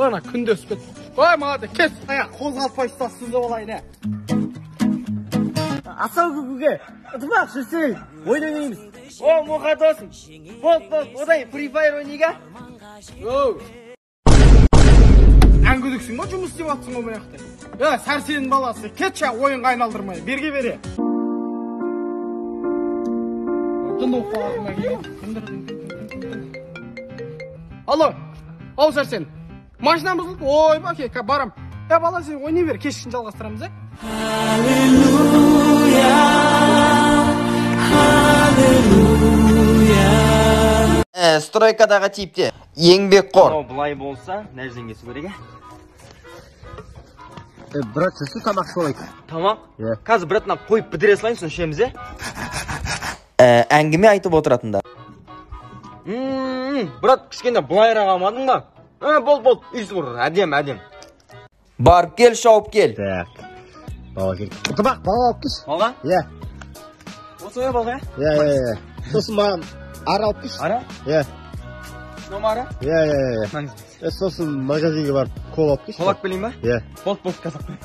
Ана күнде өсіп кетті. Ой, молодец, кет. Ая, қозғалтпай ұстап сүзіп алайын, ә. Асау көкеге, ынтымақ жүрсей, ойын ойнаймыз. О, Мұқа досым, болды, болды, одан Free Fire ойнайық, а? Оу. Әңгүдіксің ба, жұмыс істеп жатсың ғой мына жақта. Е, Сәрсеннің баласы, кетші, ойынға айналдырмай, берге бере. Алло, ау Сәрсен, машинам бұзылды, ой, бәке, барам. Е, бала, сен ойнай бер, кешкісін жалғастырамыз, е? Стройкадағы типте еңбекқор. Мынау былай болса, нәрден кесу керек, ә? Брат, жүрсі тамақ ішіп алайық. Тамақ? Қазір брат, мына қойып бітіре салайын, сосын ішеміз, е? Әңгіме айтып отыратындар. Брат, кішкене былайырақ алмадың ба? Болды, болды, үй сұр, әдем, әдем. Барып кел, шауып кел. Так, бала кел. Ынтымақ, бала алып келші. Балға? Иә. Осы ғой балға, иә? Иә, иә, иә. Сосын маған ара алып келші. Ара? Иә. Мынау ма ара? Иә, иә, иә. Сосын магазинге барып кола алып келші. Кола алып келейін ба? Иә. Болды, болды, қазір алып келейін.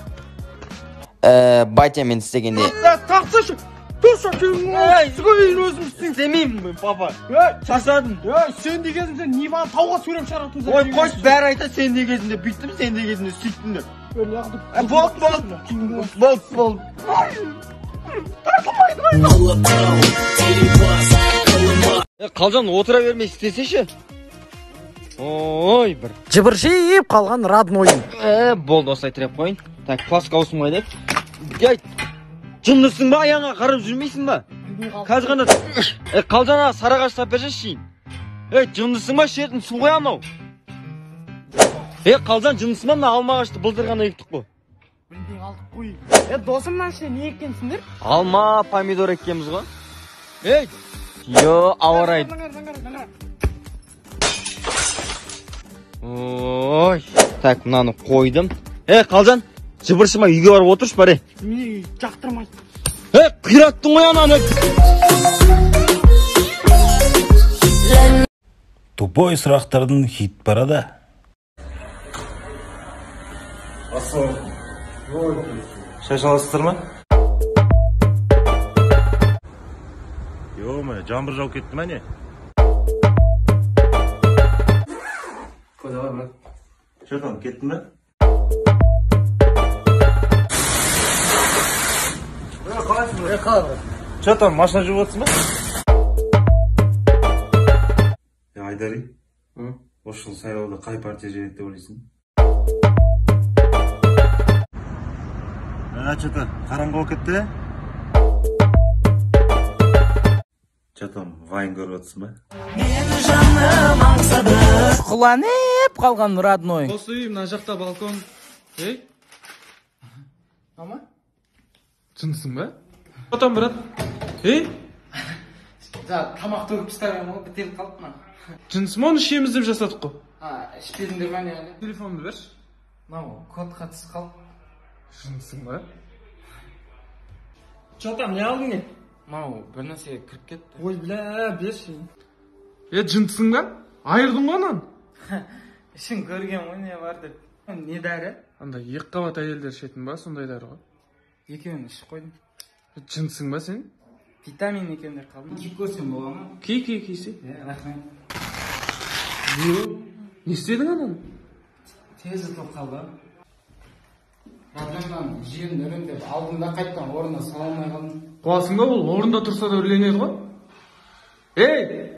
Батямен істегенде. Тақсайшы. Тұршы, сүйін өзім істемеймін, папа. Шаршадым. Сен де кезінде Ниваны тауға сүйреп шығаратынсың. Ой, қойшы, бәрі айтады, сен де кезінде бүйттім, сен де кезінде сөйттім деп. Болды, болды. Болды, болды. Тартылмайды ғой. Қалжан, отыра бермей істесеші. Ой, бір. Жыбыршиып қалған роднойым. Болды, осылай тіреп қойын. Так, пластик ауысым қайда? Ей, жындысың ба, аяғыңа қарап жүрмейсің ба? Қазір ғана Қалжан аға, сарыағаш тап берші шейін. Ей, жындысың ба, шетін су қоя анау. Ей, Қалжан, жындысың ба, мына алма ағашты былтыр ғана ектік қой. Білмей қалдық қой. Досым, мына ішіне не еккенсіңдер? Алма, помидор еккенбіз ғой. Ей, йо, ауа райы. Ой, так, мынаны қойдым. Ей, Қалжан, жыбыршыма үйге барып отыршы, бар, ей. Мені жақтырмайды. Ей, қираттың ғой ананы. Тупой сұрақтардың хит парада. Шаш аласыздар ма? Ё-моё, жаңбыр жауып кетті ма не? Че там, кеттің бе? Қалайсың? Че там, машина жуып жатсың ба? Айдари, осы жылы сайлауда қай партия жеңеді деп ойлайсың? Че-то қараңғы болып кетті, Че там, вайн көріп жатсың ба? Құланып қалған родной. Осы үй, мына жақта балкон. Ей? Ама? Жындысың ба? Отам, брат. Ей? Тамақ төгіп тастаған ғой, бітеліп қалды мына. Жындысың ба, оны ішеміз деп жасадық қой. Ішпедіңдер ма не әлі? Телефонымды берші. Мынау кодқа түсіп қалды. Жындысың ба? Че там, не алдың не? Мынау бір нәрсе кіріп кетті. Ой, бля, берші. Е, жындысың ба? Айырдың ғой ананы. Ішін көрген ғой, не бар деп. Не дәрі? Андай екі қабат әйелдер ішетін ба, сондай дәрі ғой. Екеуін ішіп қойдым. Жындысың ба сен? Витамин екен деп қалдым. Киіп көрсем бола ма? Ки, ки, кисе. Рахмет. Не істедің ананы? Тез ұтылып қалды. Роднойдан жерін үріндеп алдым да қайтадан орнына сала алмай қалдым. Қуасың ба, ол орында тұрса да үрленеді ғой. Ей!